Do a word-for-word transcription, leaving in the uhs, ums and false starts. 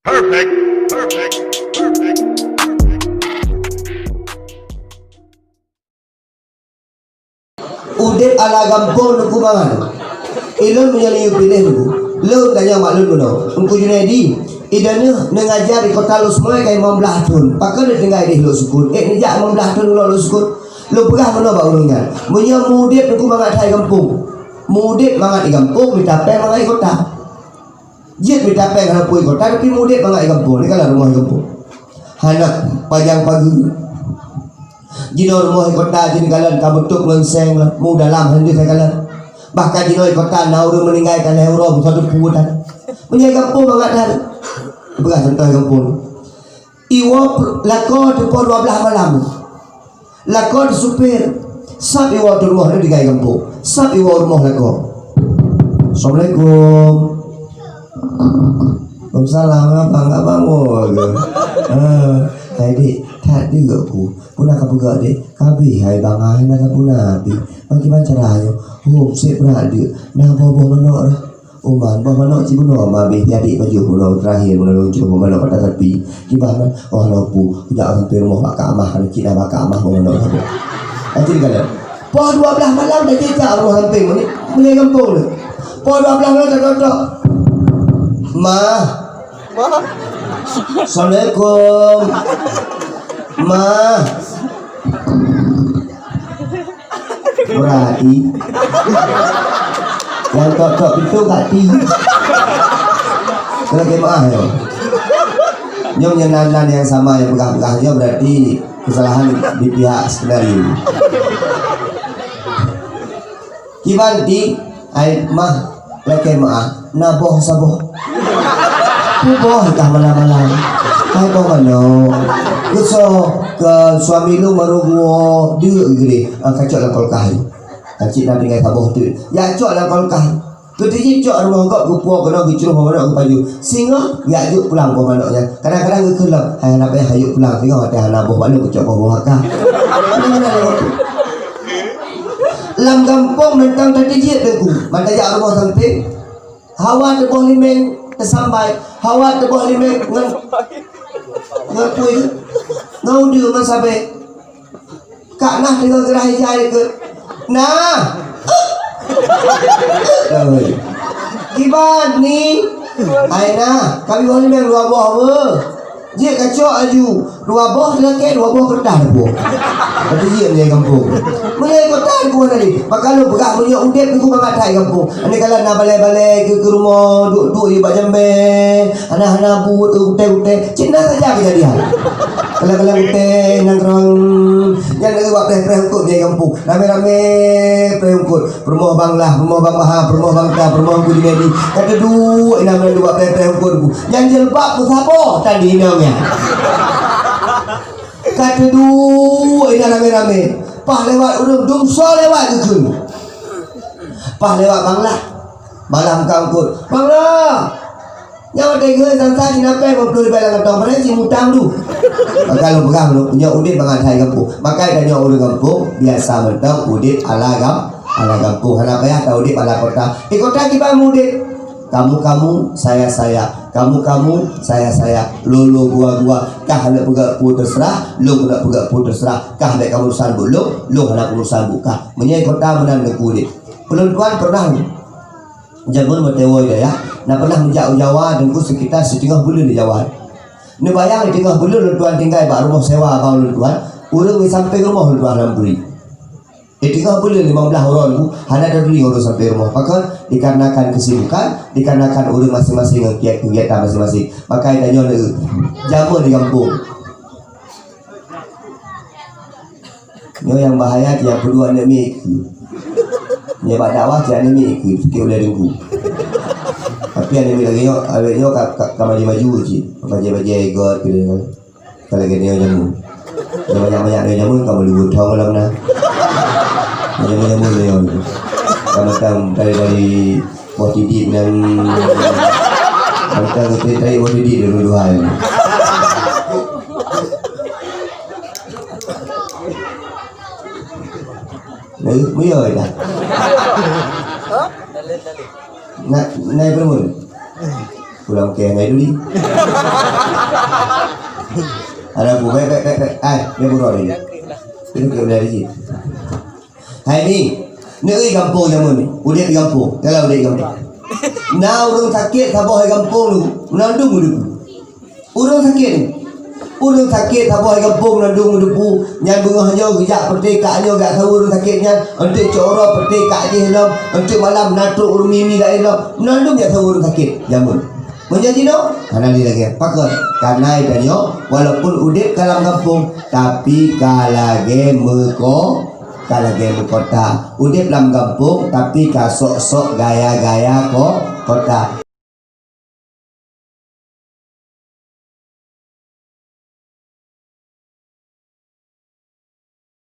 Perfect, perfect, perfect, perfect. Udép ala gampông Teungku mangat. Ilôn meunyoe lôn piléh Teungku, lôn tanyong bak lôn bunoe, Teungku Junaidi, i droeneuh neuaja di Kota Lhokseumawe ka limong blaih thon. Pakon neutinggai di Lhoksukon? Ék neujak limong blaih thon u Lhoksukon? Lôn peugah bunoe bak ureuëng nyan, meunyoe meuudép Teungku mangat that i gampông, meuudép mangat i gampông, mita péng mangat i kota. Jeuet mita péng hana peue i kota, tapi meuudép mangat i gampông, neukalon rumoh i gampông. Hana pajang pageue. Jinoe rumoh i kota jih neukalon ka beutôb ngon seng lom, mu dalam hana deuh neukalon. Bahkan jinoe i kota na ureuëng meuninggai ka lhée uroe meusapeue that. Meunyoe i gampông mangat that. Peugah contoh i gampông. Iwoe lakoe teupoh dua blaih malam. Lakoe teusupir. Sab iwoe teuh rumoh, neutinggai gampông. Sab iwoe rumoh lakoe. Assalamualaikum. Waalaikumsalam. Abang, abang woe keuh? Ah, hai dek, that deuk ku. Peue na kapeugah dek? Ka abéh hai bang, hai na sapeue na abéh. Bagaimana cara nyoe? Hom, seb brat deuk. Na boh-boh manok dah. Uman, boh manok cit bunoe ma abéh, adik pajoh bunoe terakhir bunoe lôn jroh boh manok bak sapi. Kiban, oh, hana peue, kujak sampai rumoh bak Kak Amah, hana cit na bak Kak Amah boh manok saboh. Aja dikalon. Poh dua blaih malam dah jijak rumoh sampéng, meuli, meuli gampông tu. Poh dua blaih malam dah tok-tok. Ma. Ma. Assalamualaikum. Ma. Berarti nyang tok-tok pintoe ka ti. Kena jemaah nyoe. Nyoe meunyoe nan-nan nyang sama nyang peugah-peugah nyoe, berarti kesalahan di pihak skenario. Kiban ti, ai mah, lakée meu'ah, na boh saboh. Kuboh kah malam-malam. Hai boh manok. Geusoe keu suami lôn baru geuwoe deuk geudeh, ah, kacok lam kulkas. Ancit na tinggai saboh teuk. Ya cok lam kulkas. Keuteujeuet cok rumoh gob geupuwoe keunoe geucroh boh manok geupajoh. Singoh ya jok pulang boh manok nyan. Kadang-kadang geukheun lom, "Hai hana payah hayok pulang, singoh watée hana boh manok geucok boh-boh haka." Lam gampông mantong tateujeuet Teungku, ban tajak rumoh sampéng. Hawa teuboh limeng teusambai, hawa teuboh limeng ngon, ngon peue? Ngon udeue ngon sabé. Kak nah teungoh geurah ija dikeue. Nah. Kiban ni? Hai nah, kami boh limeng dua boh apa? Jeuet kacok aju, dua boh teulakée, dua boh keureutah teupeue. Tapi jeuet meunyoe gampông. Meunyoe kota Teungku tadi, maka lôn peugah meunyoe udeb Teungku mangat that gampông. Aneuk kalon na balée-balée keu, keu rumoh, duek-duek di bak jamé, hana-hana buet, utée-utée. Cit na saja keujadian. Kalon-kalon utée nanggroe, nyan lagée bak preh-preh eungkôt di gampông. Ramé-ramé preh eungkôt. Peurumoh Bang Lah, peurumoh Bang Maha, peurumoh Bang Ta, peurumoh Teungku Junaidi. Ka teuduek inan meunduek bak preh-preh eungkôt Teungku. Nyan jilbab peusaboh tan di inong nyan. Ka teuduek inan ramé-ramé. Paih lewat ureuëng, dumsoe lewat geukheun. Paih lewat Bang Lah. Bang Lah buka eungkôt. "Bang Lah! Nyoe watée geuhôi sansa jinapée lhèe plôh ribèe lam kantong, padahai cit mutang tu." Maka lôn peugah, nyoe udeb mangat that gampông. Maka tanyoe ureuëng gampông, biasa mantong udeb ala gam-, ala gampông. Hana payah taudeb ala kota. Di kota kiban udeb. Kamu-kamu, saya-saya. Kamu-kamu, saya-saya. Lo-lo gua-gua. Kah nak peugah peue teuseurah, lôn nak peugah peue teuseurah. Kah bèk kamu urusan buet lôn, lôn hana urusan buet kah. Meunyoe kota meunan neuk udeb. Ulôn tuan pernah ni. Jameun watée woe dayah, na pernah meujak u Jawa Teungku sekitar siteungoh buleuen di Jawa. Neubayang di teungoh buleuen lôn tuan tinggai bak rumoh sewa abang lôn tuan, ureuëng di sampéng rumoh lôn tuan hana meuturi. Di teungoh buleuen limong blaih uroe Teungku, hana taturi ureuëng sampéng rumoh. Pakon? Dikarenakan kesibukan, dikarenakan ureuëng maséng-maséng ngon keugét-, kegiatan maséng-maséng. Maka tanyoe lé jameun di gampông. Nyoe nyang bahaya, nyang peudua aneuk miet keu. Nyoe bak dakwah cit aneuk miet keu, pike ulée Teungku. Tapi aneuk miet lagée nyoe, awét nyoe ka, ka, ka maju-maju cit. Bajée-bajée göt keu dia. Ka lagée nyoe jameun. Nyoe banyak-banyak nyoe jameun ka meuluweuet thong lam na. Nyoe jameun-jameun nyoe. Ka macam dari-dari Boh tidit nyan. Antara geutai-tai boh tidit dua-dua hai. Nai, buya dah. Nai, nai bermun. Pulang ke ngai duli. Ada bu, baik, baik, baik, baik. Ai, dia buruk ni. Ini ke udah lagi. Hai ni, negeri gampông jameun ni. Udép di gampông, kalau udép di gampông. Na ureueng sakét saboh di gampông tu, meunandum udép. Ureueng sakét ni. Ureueng sakét saboh di gampông meunandum udép. Nyan beungoh nyoe geujak peuté kak nyoe gak saweue ureueng sakét nyan. Enteuk cok uroe peuté kak jih lom. Enteuk malam na trok ureueng mimi laén lom. Meunandum jak saweue ureueng sakét jameun. Meunyoe jinoe, hana lé lagèe. Pakon? Karena tanyoe, walaupun udép ka lam gampông, tapi ka lagèe meuko-, ka lagèe meukota. Udép lam gampông, tapi ka sok-sok gaya-gaya ko-, kota.